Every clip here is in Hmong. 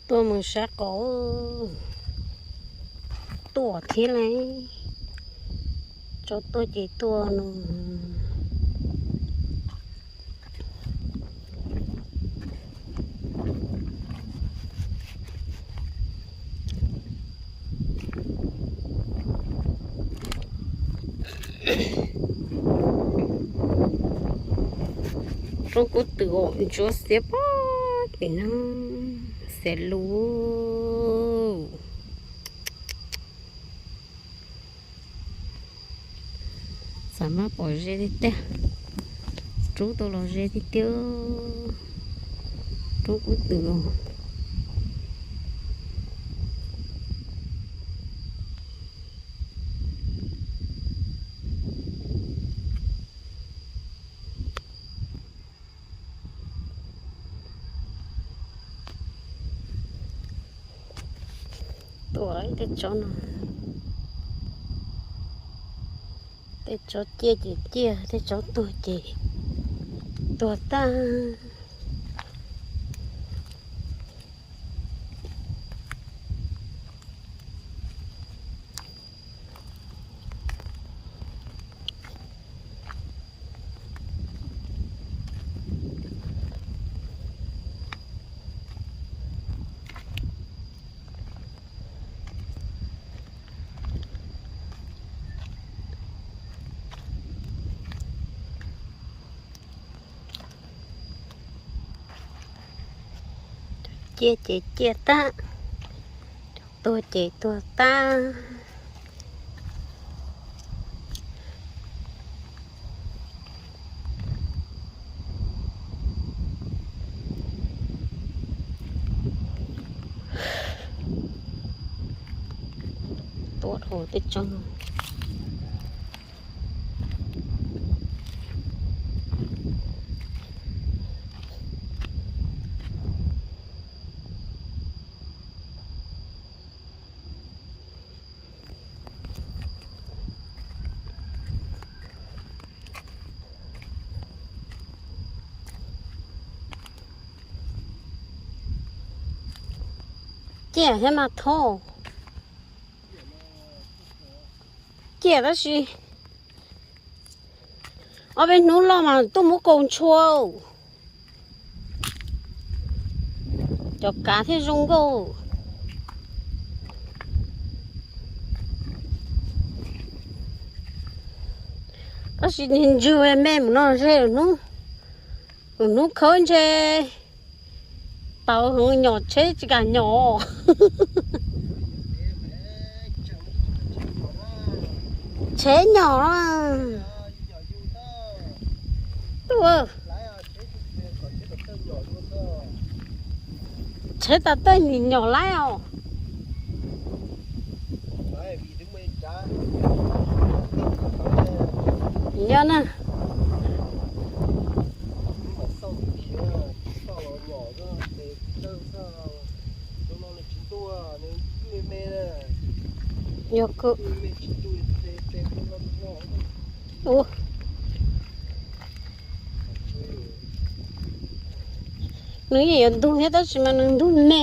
Tuaj mus sab qaum, tuaj thiab lauj. Tso tuaj ces tuaj no. Roob kub twm ntsuab xiab pob pem no, xiab lug. Xav mas pom ze tiag tiag, rub tau los ze tiag tiag. Roob kub twm. Tuaj tej tsob no, tej tsob ciaj ces ciaj, tej tsob tuag ces tuag tag. Ciaj ces ciaj tag, tuag ces tuag tag. Tuaj dhau tej tsob no. Ciaj thiab mas thoob, ciaj tab sis ob peb hnub loj mas tuaj muab kaus ntshua. Cov kav thiaj zoo nkauj. Tab sis niag ntswg me mus no ze hnub, hnub khawb ntshe tau heev, nyom tsheb tsis kam nyom. Tsheb nyom. Tuaj, tsheb tas tej nim nyom laib os. Yog na. Yog kawg. Ua, nws yeej yuav ntug thiab tab sis mas nws ntug me.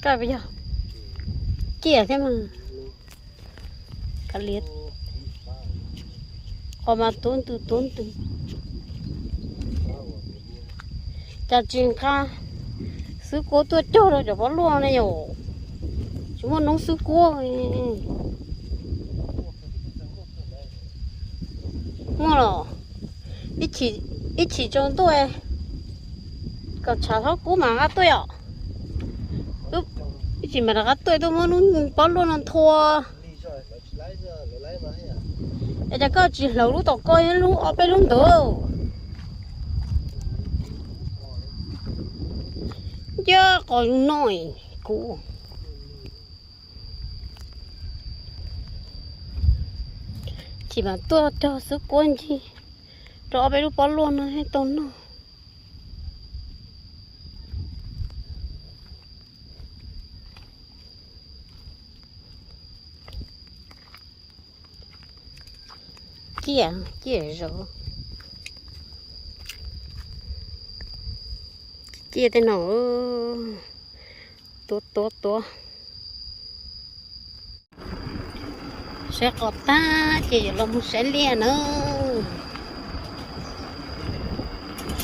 Koj yog ciaj thiab mas. Kav liam, qhov mas tuab ntws tuab ntws. Cas tsis nqa xwb kuab tuaj cog rau cov pob luaj ne yom? Tsis muaj noob xwb kuab. Muaj los? Ib chim tsaus ntuj kom tshav txhob kub mas nqa tuaj yom. Ib chim mas rov qab tuaj tuaj muab lub pob luaj no nthua. Es cas koj tsis hlawv lub tom koj lub ob peb lub ntawd? Ncaj qos zoo no kuv. Chim mas tuaj cog xwb kuab ncig rau ob peb lub pob luaj no thiaj tau noj. Ciaj, ciaj zov. Ciaj tej no, tuab tuab tuab. Saib qos tag ces yuav los mus saib liaj na.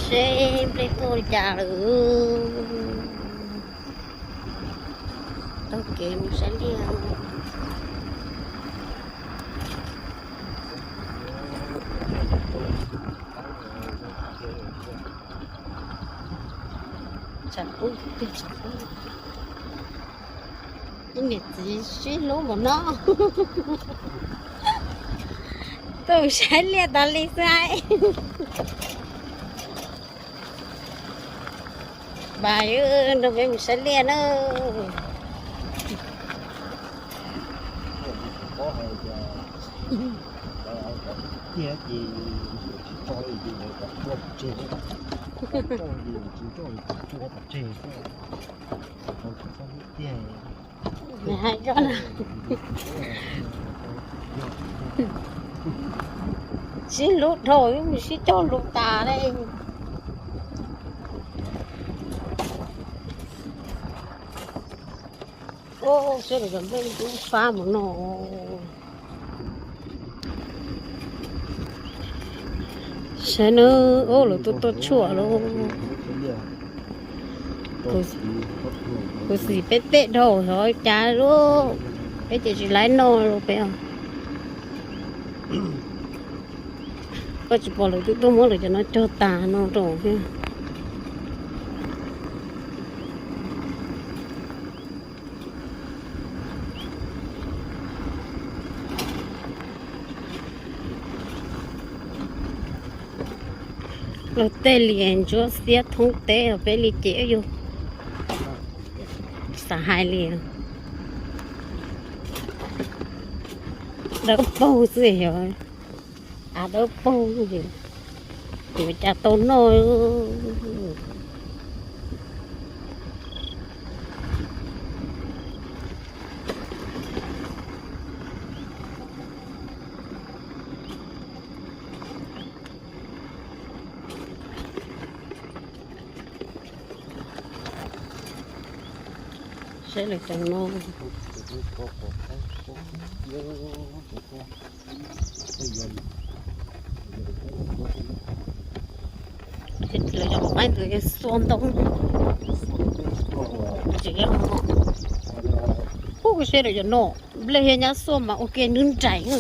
Seb nplej tuaj li cas lawm. Taug kev mus saib liaj. Tshav kub tiag, tshav kub. Ib niam txiv sib hlub npaum no. Tuaj saib liaj tas li xwb. Vas, nrog peb mus saib liaj na. Nws hais koj na. Sib hlub dhau, sib cog lus tas li. Ua, seb lawv cov nplej twb fab mus no. Saib na, ua lawv tuaj tuaj tshuam lauj. Kuv xim peb tej dhau xyov cas lauj, peb ces tsis laib noj lauj peb os. Koj tsis pom lawv twb tuaj muab lawv cov no cog tas no rau thiab. Luag tej li ntsuab xiab thoob teb os, peb li ces yus xav hais li. Dawb paug xwb yog, av dawb paug ces yuav cas tau noj. Saib lawv cov no. Lawv cov qaib ntawd xuas ntau. Ub, saib lawv cov no, nplej thiab nyab xuaj mas ua ke nws nraim.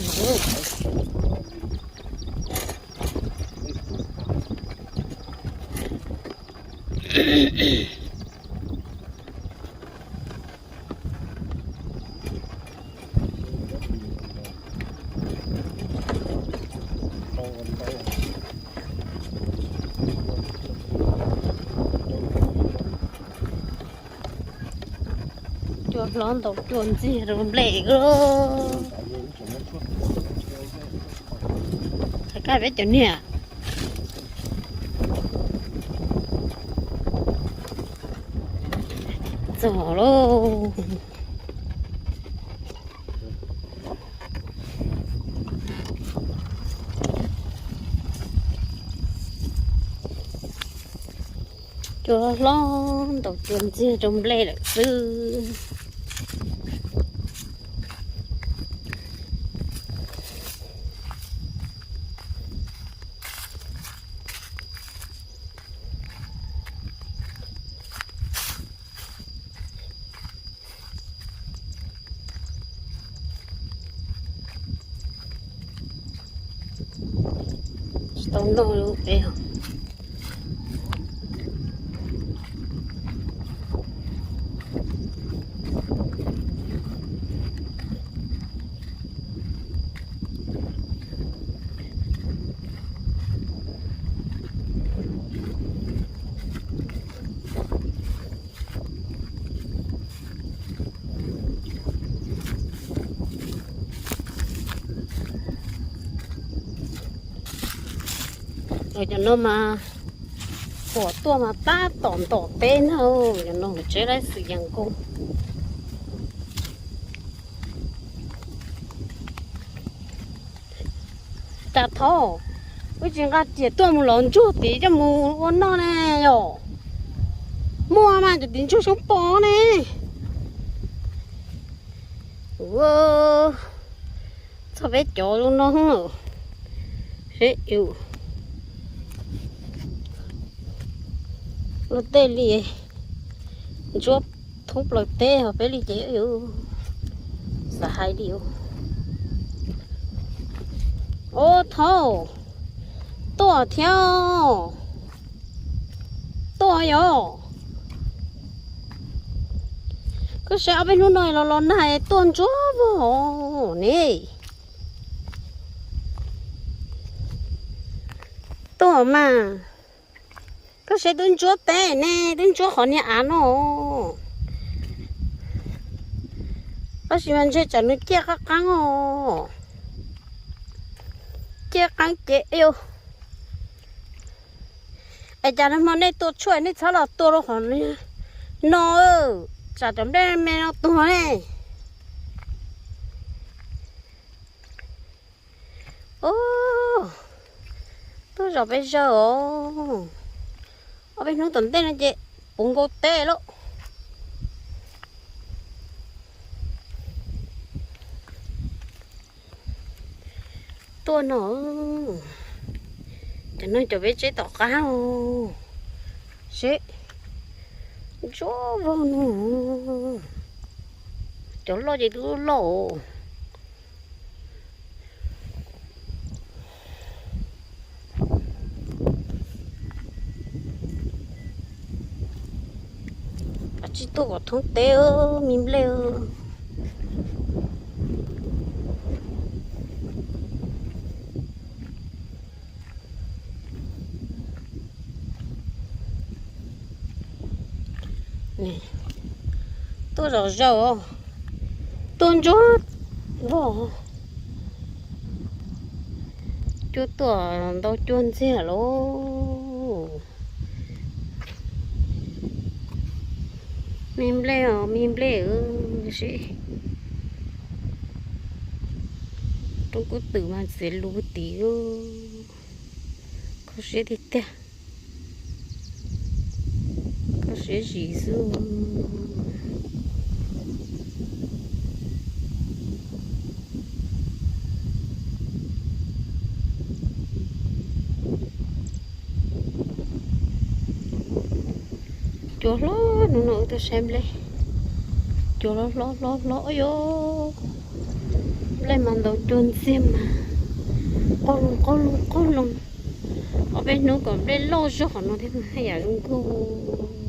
Cua hlob ntaus cua ntxiag rau nplej. Hais kaj peb cov niag. Los lauj. Cua hlob ntaus cua ntxiag rau nplej lawm xwb. Tsis tau noj li peb os. Cov no mas pom tuaj mas tab tom ntom teb na, cov no mas tsev laib xwm yees nkaus. Cas thaub, wb tsis nqa riam tuaj mus lov ntsuag tid coj mus ua noj ne yom? Muaj mas cov tid ntsuag xyoob pos ne. Txog peb cov zoo no seb luag tej li ntsuab thoob plaws teb ho peb li ces xav hais li. Ub thaub, tuaj thiab, tuaj yom. Koj saib ob peb hnub no los los nag tuaj ntsuab vog ne. Tuaj mas, koj saib twb ntsuab teb ne, twb ntsuab qhov niag av no. Tab sis mas ntshe tsam nws ciaj qab qeeb os. Ciaj qeeb ces, es cas nag hmo nej tua tshuaj nej txhob los tua rau qhov no, tsam cov nplej me no tuag ne. Ub, tuaj zov peb zaws os. Ob peb hnub tom ntej no ces puv nkaus teb lawm. Tuaj no, cov no cov peb tsev tom qab os. Seb, ntsuab vog no, cov loj ces twb loj. Tsis tuaj kom thoob teb me nplej. Tuaj zom zaws, tuaj ntsuab vog. Cua tuaj ntau cua ntxiag lauj. Me nplej os, me nplej os, seb. Roob kub twm mas txiav lus tid, kho siab tiag tiag. Kho siab zim xwb. Cua hlob, hnub no wb tuaj saib nplej. Cua hlob hlob hlob hlob, yog nplej mas ntaus cua ntxiag mas qaug loo qaug loo qaug loo. Ob peb hnub kom nplej loj zog qhov no thiab mas haj yam zoo nkauj.